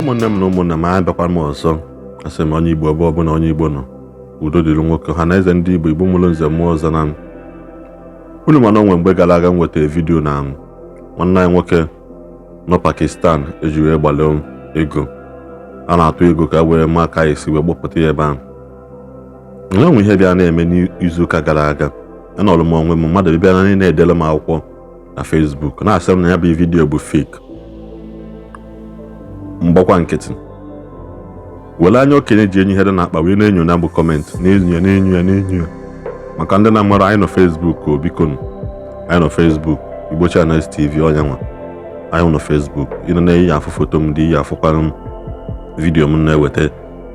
Ụmụnne m na ụmụnna m, abịakwa m ọzọ. Asị m, onye Igbo, ebe ọbụla onye Igbo nọ, udo dịrị nwoke ha na eze ndị Igbo. Igbo mụrụ nze, mmụọ ọzọ na unu. Mana onwe mgbe gara aga m nwetara video na nwanne anyị nwoke nọ Pakistan eji wee gbalị ego a na-atụ ego ka e wee maa ka esi wee gbọpụta ya ebe ahụ. Enwe ihe bịa na-eme n'izuụka gara aga, anọrọ m onwe m, mmadụ bịa na na-edere m akwụkwọ na Facebook na-asị m na ya bụ video bụ fake. Mgbakwa nkịtị, were anya okenye ji enyi ihe dị n'akpa wee na-enyo na bụ comment, na-enyo ya, na-enyo ya, na-enyo ya. Maka ndị na-amara, anyị nọ Facebook. O biko, anyị nọ Facebook, Igbo Channels TV. Ọnya nwa anyị nọ Facebook. Ị nọ na-eyi afụ foto m dị iyi, afụkwara m video m na-eweta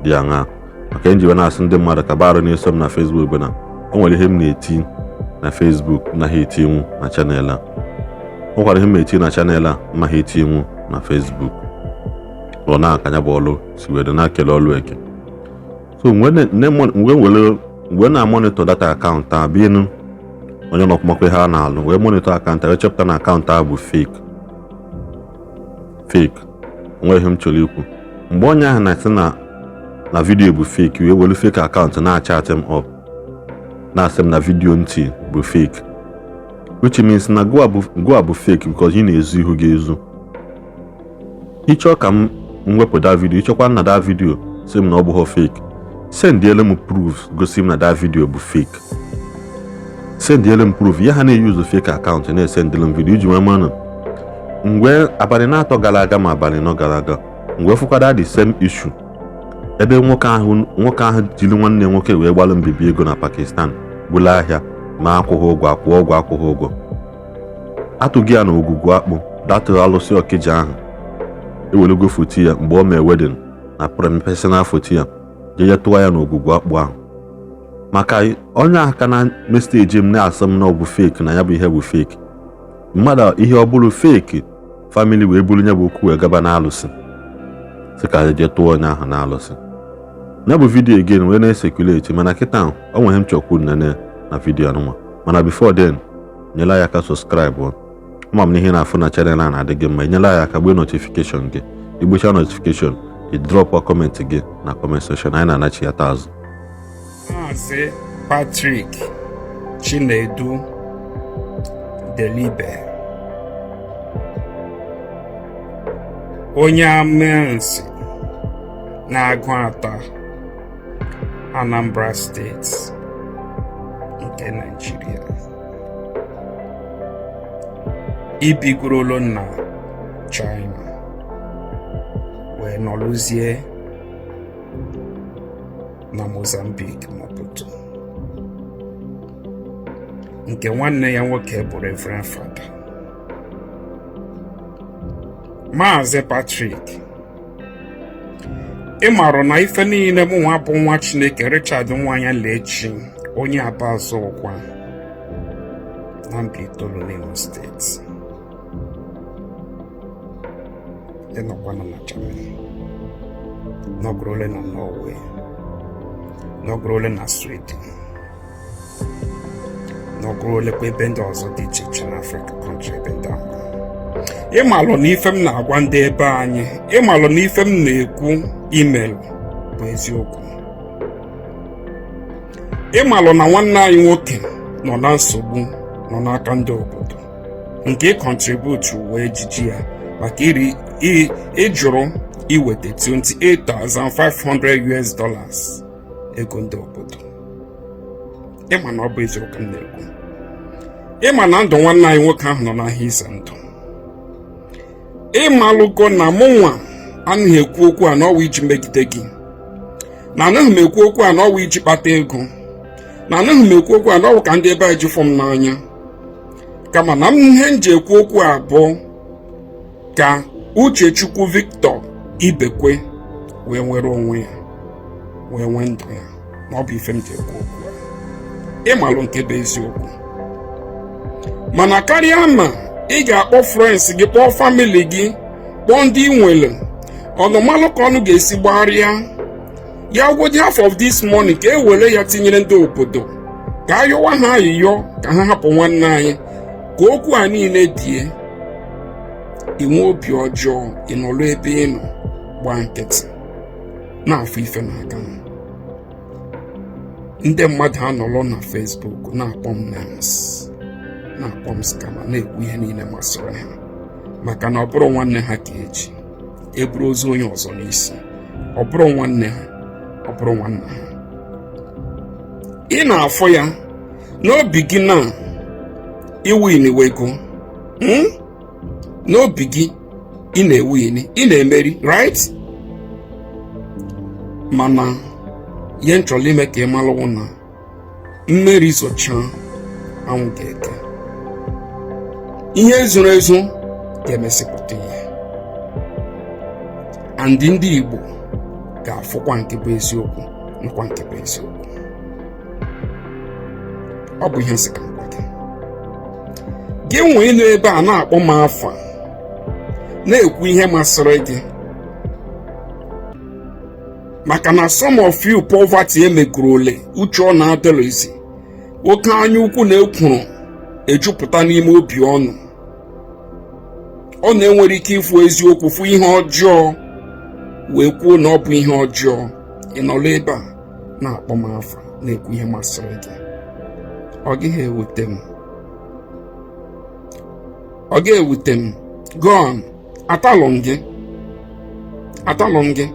dị aṅaa. Maka nji na-asị ndị mmadụ ka barụ na-eso m na Facebook bụ na o nwere ihe m na-eti na Facebook naghị etinwu na channel a. O nwekwara ihe m na-eti na channel a mmaghị etinwu na Facebook. Ọ na-aka ya bụ ọlụ si were na-akele ọlụ eke. So mgbe na-amonitor data account a, binu onye nọkwumakwa ihe a na-alụ wee monitor account, wee chọpụta na account a bụ fake, fake. Onwe ihe m chọrọ ikwu, mgbe onye ahụ na-asị na video bụ fake, wee were fake account na-achat m up, na-asị m na video ntị bụ fake, which means na gụa bụ fake, because ị na-ezu ihu gị ezu. Ịchọ ka m wepụ that video, ịchọkwa na that video sị m na ọ bụghị fake, sendiele m proof gosi m na that video bụ fake. Sendiele m proof ya. Ha na-eyuzu fake account na-esendịle m video iji nwee manụ. Mgbe abalị na-atọ gara aga, ma abalị nọ gara aga, mgbe fụkwara the same issue ebe nwoke ahụ jiri nwanne nwoke wee gbalụ mbibi ego na Pakistan, bulu ahịa ma akwụghị ụgwọ, akwụọ ụgwọ, akwụghị ụgwọ, atụghị ya na ogwugwu akpụ datụ alụsị Ọkịja ahụ. Ewelugo foto ya mgbe o mee wedding na personal foto ya, jeje tụwa ya n'ogwugwu akpụ ahụ. Maka onye ahụ ka na message m na-asị m na ọ bụ fake, na ya bụ ihe bụ fake, mmadụ ihe ọ bụrụ fake, family wee buru ya bụ okwu wee gaba n'alụsị, sị ka jee tụọ onye ahụ n'alụsị. Ya bụ video again wee na-ecirculate. Mana kịta o nwere m chọkwu nene na video anụnwa. Mana before then, nyela ya aka subscribe. Ama m na ihe na-afụ na channel a na-adị gị mma. Enyela ya aka gbee notification gị. Igbocha notification, ị drop comment gị na comment section. Anyị na-anachi ya taa azụ. Maazị Patrick Chinedu Delibe, onye Amansea na-Agụata, Anambra Steeti nke Naịjirịa, ibigorolo na China wee nọlụzie na Mozambique, Maputo, nke nwanne ya nwoke bụ Reverend Fada. Maazị Patrick, ị marụ na ife niile mụ nwa bụ nwa Chineke Richard Nwanya Lechi, onye Abazụ Ụkwa na Mbaitolu n'Imo Steeti, ịnọkwana na Germany, nọgorole na Norway, nọgorole na Sweden, nọgorolekwa ebe ndị ọzọ dị iche iche na Afrịka country ebe ndị ahụ. Ịmalụ na ife m na-agwa ndị ebe anyị, ịmalụ na ife m na-ekwu imelụ bụ eziokwu. Ịmalụ na nwanne anyị nwoke nọ na nsogbu, nọ n'aka ndị obodo nke ịcontribute wee jiji ya maka iri ịjụrụ iweta 28,500 US dollars ego ndị obodo. Ịma na ọ bụ eziokwu m na-ekwu. Ịma na ndụ nwanne anyị nwoke ahụ nọ n'ahịa ize ndụ. Ịmalụgo na mụnwa anaghị ekwu okwu a n'ọwa iji megide gị, na anaghị m ekwu okwu a n'ọwa iji kpata ego, na anaghị m ekwu okwu a n'ọwụ ka ndị ebe anyị ji fụ m n'anya, kama na ihe m ji ekwu okwu a bụ ka Uchechukwu Victor Ibekwe wee nwere onwe ya, wee nwee ndụ ya, na ọ bụ ife m ji ekwu okwu a. Ịmalụ nke bụ eziokwu. Mana karịa ma ị ga-akpọ friends gị, kpọọ family gị, kpọọ ndị ị nwere ọnụmalụ ka ọnụ ga-esi gbagharịa ya, gwodi half of this money ka e were ya tinyere ndị obodo, ka a yọwa ha ayịyọ ka ha hapụ nwanne anyị, ka okwu a niile die. Inwe obi ọjọọ, ịnọrọ ebe ị nọ Gbaa nkịtị na-afụ ife na-aga. Ndị mmadụ anọrọ na Facebook na-akpọ m names, na-akpọ m scammer, na-ekwu ihe niile masịrị ha, maka na ọ bụrụ nwanne ha ka eji eburu ozu onye ọzọ n'isi. Ọ bụrụ nwanne ha, ọ bụrụ nwanne ha. Ị na-afụ ya n'obi gị na iwiniwego n'obi gị, ị na-ewini, ị na-emeri, right? Mana ihe m chọrọ ime ka ị malụwụ na mmeri zochaa, anwụ ga-eke. Ihe zoro ezo ga-emesịpụta ihe, and ndị Igbo ga-afụkwa nke bụ eziokwu nakwa nke bụ eziokwu. Ọ bụ ihe nsị ka m gwa gị. Gị nwee nọ ebe a na-akpọ m afa, na-ekwu ihe masịrị gị, maka na some of you, poverty emegoro ole uche ọ na-adọrọzi oke anya ukwu na ekwuru ejupụta n'ime obi ọnụ. Ọ na-enwere ike ịfụ eziokwu, fụ ihe ọjọọ, wee kwuo na ọ bụ ihe ọjọọ. Ị nọrọ ebe a na-akpọ m afa, na-ekwu ihe masịrị gị. Ọ gaghị ewute m, ọ ga-ewute m. Go on. Atalụ m gị, atalụ m gị.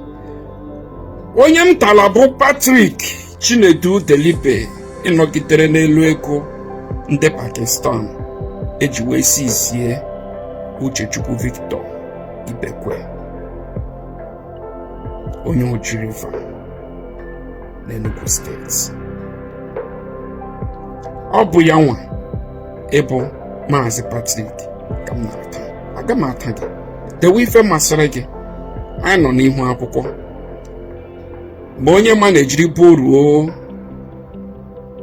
Onye m tala bụ Patrick Chinedu Delibe, ịnọgidere n'elu ego ndị Pakistan eji wee sizie Uchechukwu Victor Ibekwe, onye Oji River n'Enugu Steeti. Ọ bụ ya nwa ịbụ Maazị Patrick ka m na-ata. Aga m ata gị. Dewe ife masịrị gị. Anyị nọ n'ihu akwụkwọ ma onye ma na-ejiri ruo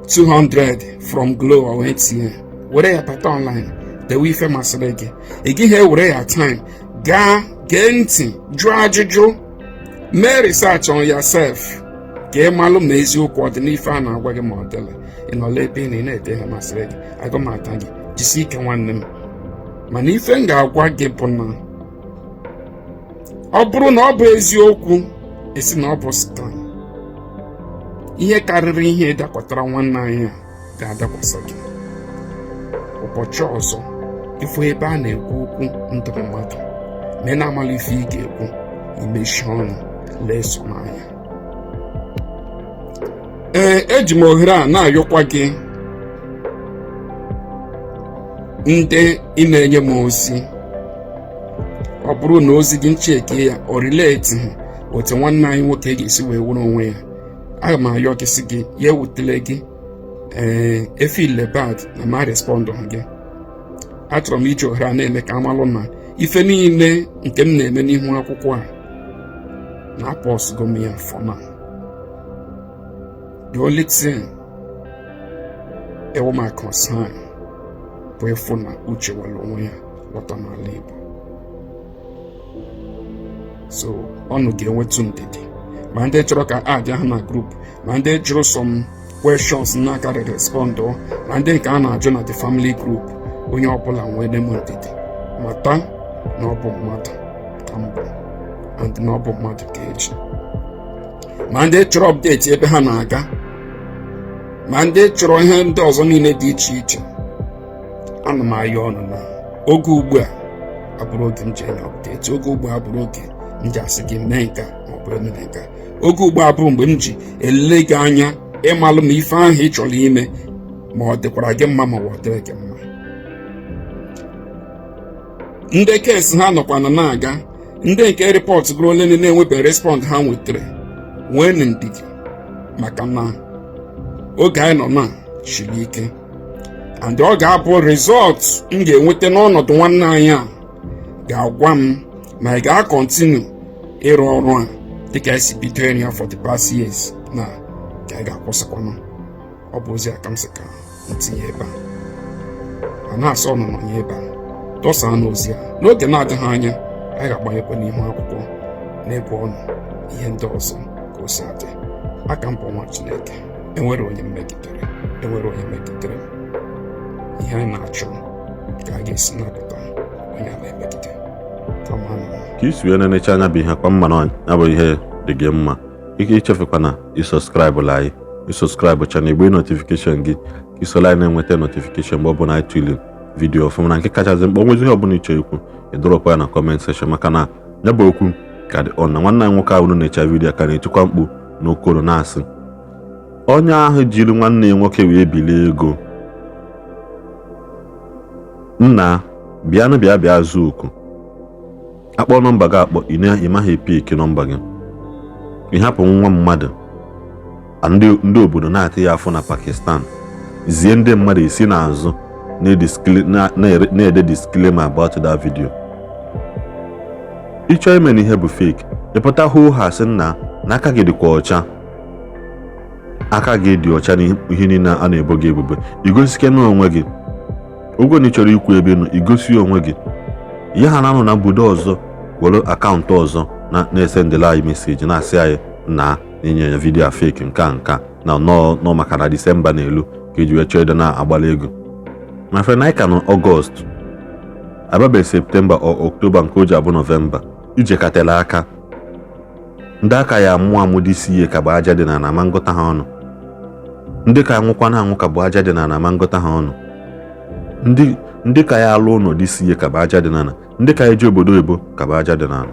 200 from Glo wee tinye, were ya bata online, dewe ife masịrị gị. Ị gaghị ewere ya time gaa gee ntị, jụọ ajụjụ, mee research on yourself ka ị malụ ma eziokwu ọ dị n'ife a na-agwa gị ma ọ dịla. Ị nọla ebe ị na-ede ihe masịrị gị. Aga m ata gị. Jisi ike, nwanne m. Mana ife m ga-agwa gị bụ na ọ bụrụ na ọ bụ eziokwu esi na ọ bụ scam, ihe karịrị ihe dakwatara nwanne anyị a ga-adakwasị gị ụbọchị ọzọ. Ịfụ ebe a na-ekwu okwu ndụ mmadụ, ma ị na-amala ife ị ga-ekwu, imechi ọnụ, lee so n'anya. Ee, eji m ohere a na-ayọkwa gị, ndị ị na-enye m ozi, ọ bụrụ na ozi gị ncheke ya ọ relate otu nwanne anyị nwoke ga-esi wee were onwe ya, aga m ayọ gị, sị gị ya ewutele gị. Ee, efeel bad na ma respond gị. Achọrọ m iji ohere a na-eme ka amalụ na ife niile nke m na-eme n'ihu akwụkwọ a na apausego m ya for now. The only thing ewu my concern bụ ịfụ na Uche were onwe ya lọta n'ala Igbo. So ọnụ ga-enwetu ndidi, ma ndị chọrọ ka add ha na group, ma ndị jụrụ some questions na-akarị respond, ma ndị nke a na-ajụ na the family group. Onye ọbụla nwere m ndidi, mata na ọ bụ mmadụ ka m bụ and na ọ bụ mmadụ ka eji. Ma ndị chọrọ update ebe ha na-aga, ma ndị chọrọ ihe ndị ọzọ niile dị iche iche, ana m ayọ ọnụ na oge ugbu a abụrụ oge m ji enye update. Oge ugbu a abụrụ oge m ji asị gị mee nke ma ọ bụ emere nke. Oge ugbu a bụrụ mgbe m ji elele gị anya ịmalụ ma ife ahụ ị chọrọ ime, ma ọ dịkwara gị mma, ma ọ dịrị gị mma. Ndị case ha nọkwa na na-aga, ndị nke report gụrụ ole na-enwebeghị respond ha nwetara, nwee ndidi, maka na oge anyị nọ na chiri ike, and ọ ga-abụ result m ga-enweta n'ọnọdụ nwanne anyị a ga-agwa m ma ị ga-acontinue ịrụ ọrụ a dịka esi bido ya for the past years na ka anyị ga-akwụsịkwanụ. Ọ bụ ozi aka m sị ka m tinye ebe a, a na-asọ ọnụnọ nye ebe a dọsaa n'ozi a. N'oge na-adịghị anya, anyị ga-agbanyekwa n'ihu akwụkwọ na-egwe ọnụ ihe ndị ọzọ ka o si adị. Aka m bụ nwa Chineke. Enwere onye mmegidere, enwere onye megidere m. Ihe anyị na-achọ ka a ga-esi napụta onye a na-emegide. Ka isi wee nenecha anya bụ ihe kwa mma na ya bụ ihe dị gị mma. Ike ichefukwana isubscribe anyị, isubscribe channel, igbe notification gị ka isola anyị na-enweta notification mgbe ọbụla anyị tụli video ọfụma. Na nke kachasị mkpa, onwezi ihe ọbụla ịchọ ikwu, ịdọrọkwa ya na comment section, maka na ya bụ okwu ka dị on na nwanne anyị nwoke ahụ na-echa video ka na-etikwa mkpu n'okoro, na-asị onye ahụ jiri nwanne ya nwoke wee bilie ego, nna, bịanụ, bịa, bịa zuo oku. Akpọ nọmba gị akpọ, ị maghị epick nọmba gị. Ị hapụ nwa mmadụ, ndị obodo na-ata ya afọ na Pakistan, zie ndị mmadụ esi n'azụ na-ede disclaimer about that video. Ịchọ ime na ihe bụ fake, ịpụta hoo ha sị nna na aka gị dịkwa ọcha, aka gị dị ọcha n'ihe niile a na-ebo gị ebubo. Igosike na onwe gị ogo na ị chọrọ ikwu ebe nọ, igosi onwe gị ihe ha na-anọ na obodo ọzọ, were account ọzọ na-esendịla anyị message, na-asị anyị na inye ya video fake, nke a nke a na nọ maka na Disemba na-elu ka eji wee chọọ ịdị na-agbala ego. My friend, anyị ka nọ Ọgọst, ababeghị Septemba ọ Ọktoba nke o ji abụ Nọvemba. Ijekatela aka ndị aka ya amụ amụ dị isi ihe ka bụ aja dị na ama ngụta ha ọnụ. Ndị ka anwụkwa na anwụ ka bụ aja dị na ama ngụta ha ọnụ. Ndị ka ya alụ ụlọ dị isi ihe ka bụ aja dị n'ala. Ndị ka eji obodo oyibo ka bụ aja dị n'ala.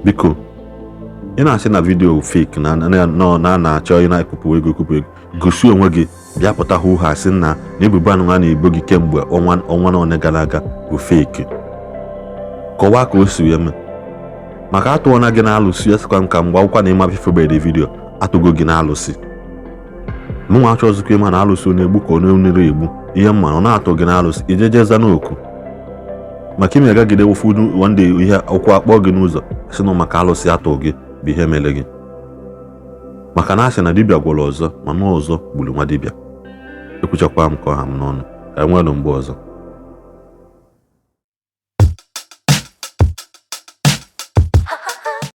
Biko, ị na-asị na video fake na na-achọ ị na-ekupụ ego, ekupụ ego, gosi onwe gị, bịa pụta hụ ha, sị na ebubo anụ a na-ebo gị kemgbe ọnwa na one gara aga bụ fake. Kọwaa ka o si wee mee, maka atụọna gị na-alụsị. Esikwa m ka mgbe akwụkwọ na ịma fifobede video atụgo gị na-alụsị. Mụnwa achọzikwa ịma na alụsị ọ na-egbu ka ọ na-enere egbu. Ihe mma ọ na-atụ gị na-alụsị, ijejeza n'oku maka ime gagide ụfọdụ. One day ihe ụkwụ akpọ gị n'ụzọ, sị na maka alụsị atụ gị bụ ihe mere gị, maka na asị na dibịa gwọrọ ọzọ, mana ọzọ gburu nwa dibịa. Ekwuchakwa m ka ọha m n'ọnụ. Ka e nwere mgbe ọzọ.